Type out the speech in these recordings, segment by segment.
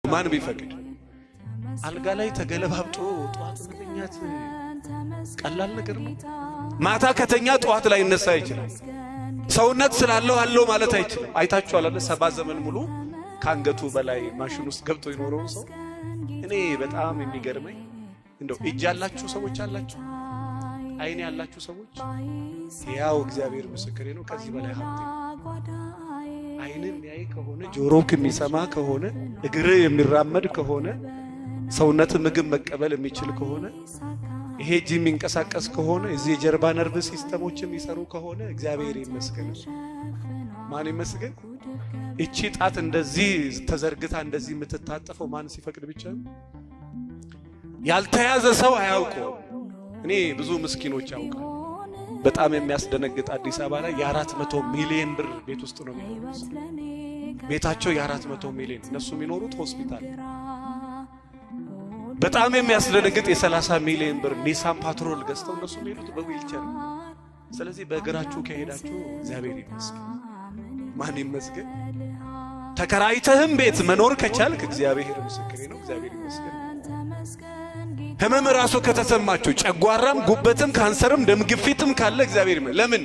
ማን ቢፈቅድ? አልጋ ላይ ተገለባብጦ ጠዋት መተኛት ቀላል ነገር ነው። ማታ ከተኛ ጠዋት ላይ ይነሳ ይችላል። ሰውነት ስላለው አለው ማለት አይችልም። አይታችኋል አይደል? 70 ዘመን ሙሉ ከአንገቱ በላይ ማሽን ውስጥ ገብቶ የኖረው ሰው። እኔ በጣም የሚገርመኝ እንደው እጅ ያላችሁ ሰዎች አላችሁ፣ አይን ያላችሁ ሰዎች፣ ያው እግዚአብሔር ምስክሬ ነው። ከዚህ በላይ ሀብት አይን የሚያይ ከሆነ፣ ጆሮክ የሚሰማ ከሆነ፣ እግር የሚራመድ ከሆነ፣ ሰውነት ምግብ መቀበል የሚችል ከሆነ፣ ይሄ እጅ የሚንቀሳቀስ ከሆነ፣ እዚህ የጀርባ ነርቭ system ኦች የሚሰሩ ከሆነ እግዚአብሔር ይመስገን። ማን ይመስገን? እቺ ጣት እንደዚህ ተዘርግታ እንደዚህ የምትታጠፈው ማን ሲፈቅድ ብቻ ነው። ያልተያዘ ሰው አያውቀው። እኔ ብዙ ምስኪኖች ያውቃል። በጣም የሚያስደነግጥ አዲስ አበባ ላይ የ400 ሚሊዮን ብር ቤት ውስጥ ነው የሚኖሩት። ቤታቸው የ400 ሚሊዮን፣ እነሱ የሚኖሩት ሆስፒታል። በጣም የሚያስደነግጥ የ30 ሚሊዮን ብር ኒሳን ፓትሮል ገዝተው እነሱ የሚሄዱት በዊልቸር። ስለዚህ በእግራችሁ ከሄዳችሁ እግዚአብሔር ይመስገን። ማን ይመስገን? ተከራይተህም ቤት መኖር ከቻልክ እግዚአብሔር ምስክሬ ነው፣ እግዚአብሔር ይመስገን። ህመም ራሱ ከተሰማችሁ ጨጓራም፣ ጉበትም፣ ካንሰርም፣ ደም ግፊትም ካለ እግዚአብሔር ይመስገን። ለምን?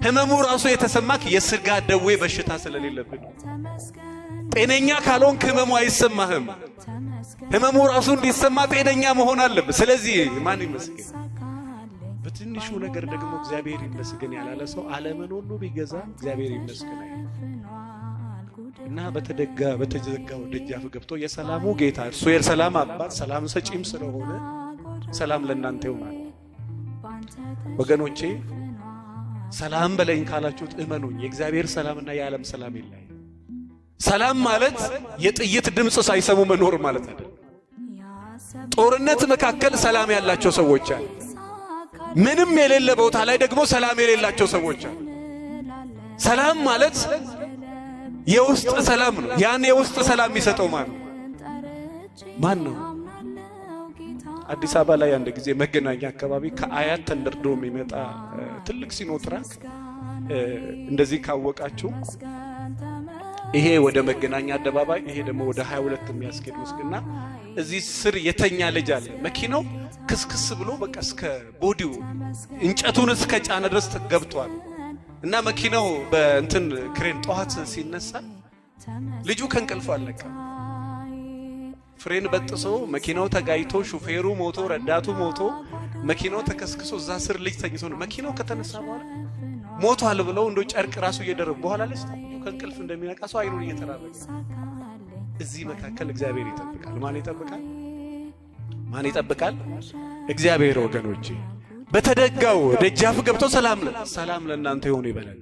ህመሙ ራሱ የተሰማክ የስጋ ደዌ በሽታ ስለሌለብን። ጤነኛ ካልሆንክ ህመሙ አይሰማህም። ህመሙ ራሱ እንዲሰማ ጤነኛ መሆን አለብህ። ስለዚህ ማን ይመስገን? በትንሹ ነገር ደግሞ እግዚአብሔር ይመስገን ያላለ ሰው ዓለምን ሁሉ ቢገዛ እግዚአብሔር ይመስገን አይልም። እና በተዘጋው ደጃፍ ገብቶ የሰላሙ ጌታ እርሱ የሰላም አባት ሰላም ሰጪም ስለሆነ ሰላም ለእናንተ ይሆናል። ወገኖቼ፣ ሰላም በለኝ ካላችሁት እመኑኝ የእግዚአብሔር ሰላምና የዓለም ሰላም ይለያል። ሰላም ማለት የጥይት ድምፅ ሳይሰሙ መኖር ማለት አይደለም። ጦርነት መካከል ሰላም ያላቸው ሰዎች አሉ። ምንም የሌለ ቦታ ላይ ደግሞ ሰላም የሌላቸው ሰዎች አሉ። ሰላም ማለት የውስጥ ሰላም ነው። ያን የውስጥ ሰላም የሚሰጠው ማን ነው? ማን ነው? አዲስ አበባ ላይ አንድ ጊዜ መገናኛ አካባቢ ከአያት ተንደርድሮ የሚመጣ ትልቅ ሲኖትራክ እንደዚህ ካወቃችሁ ይሄ ወደ መገናኛ አደባባይ፣ ይሄ ደግሞ ወደ 22 የሚያስኬድ መስግና እዚህ ስር የተኛ ልጅ አለ። መኪናው ክስክስ ብሎ በቃ እስከ body ው እንጨቱን እስከ ጫነ ድረስ ገብቷል። እና መኪናው በእንትን ክሬን ጠዋት ሲነሳ ልጁ ከእንቅልፉ አልነቃም። ፍሬን በጥሶ መኪናው ተጋይቶ ሹፌሩ ሞቶ ረዳቱ ሞቶ መኪናው ተከስክሶ እዛ ስር ልጅ ተኝቶ ነው። መኪናው ከተነሳ በኋላ ሞቷል ብለው እንደ ጨርቅ ራሱ እየደረቡ በኋላ ልጅ ከእንቅልፍ እንደሚነቃ ሰው አይኑን እየተራረገ። እዚህ መካከል እግዚአብሔር ይጠብቃል። ማን ይጠብቃል? ማን ይጠብቃል? እግዚአብሔር። ወገኖቼ፣ በተደጋው ደጃፍ ገብቶ ሰላም ሰላም ለእናንተ ይሁን ይበላል።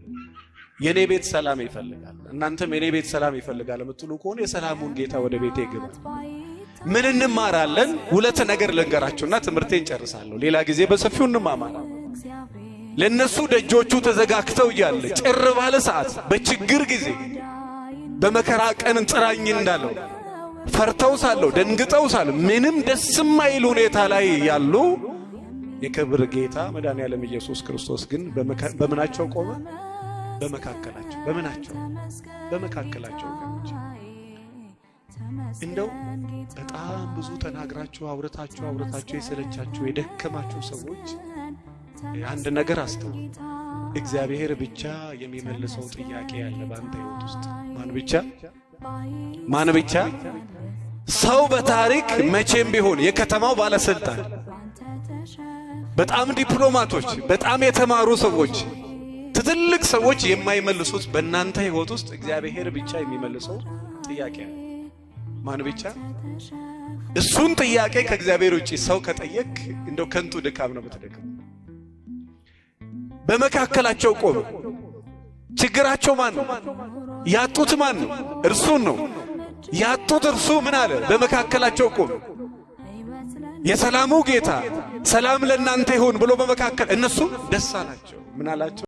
የኔ ቤት ሰላም ይፈልጋል፣ እናንተም የኔ ቤት ሰላም ይፈልጋል የምትሉ ከሆነ የሰላሙን ጌታ ወደ ቤቴ ግባ። ምን እንማራለን? ሁለት ነገር ልንገራችሁና ትምህርቴን ጨርሳለሁ። ሌላ ጊዜ በሰፊው እንማማራለን። ለነሱ ደጆቹ ተዘጋግተው እያለ ጭር ባለ ሰዓት፣ በችግር ጊዜ፣ በመከራ ቀን ጥራኝ እንዳለው ፈርተው ሳለው ደንግጠው ሳለው ምንም ደስ የማይል ሁኔታ ላይ ያሉ የክብር ጌታ መድኃኔዓለም ኢየሱስ ክርስቶስ ግን በምናቸው ቆመ? በመካከላቸው። በምናቸው? በመካከላቸው። ወገኖች፣ እንደው በጣም ብዙ ተናግራችሁ አውርታችሁ አውርታችሁ የሰለቻችሁ የደከማችሁ ሰዎች አንድ ነገር አስተውሉ። እግዚአብሔር ብቻ የሚመልሰው ጥያቄ ያለ በአንተ ሕይወት ውስጥ። ማን ብቻ? ማን ብቻ? ሰው በታሪክ መቼም ቢሆን የከተማው ባለስልጣን፣ በጣም ዲፕሎማቶች፣ በጣም የተማሩ ሰዎች፣ ትልልቅ ሰዎች የማይመልሱት በእናንተ ሕይወት ውስጥ እግዚአብሔር ብቻ የሚመልሰው ጥያቄ አለ። ማን ብቻ? እሱን ጥያቄ ከእግዚአብሔር ውጪ ሰው ከጠየቅ እንደው ከንቱ ድካም ነው የምትደክመው። በመካከላቸው ቆመ። ችግራቸው ማን ነው? ያጡት ማን ነው? እርሱን ነው ያጡት። እርሱ ምን አለ? በመካከላቸው ቆመ። የሰላሙ ጌታ ሰላም ለእናንተ ይሁን ብሎ በመካከል እነሱ ደስ አላቸው። ምን አላቸው?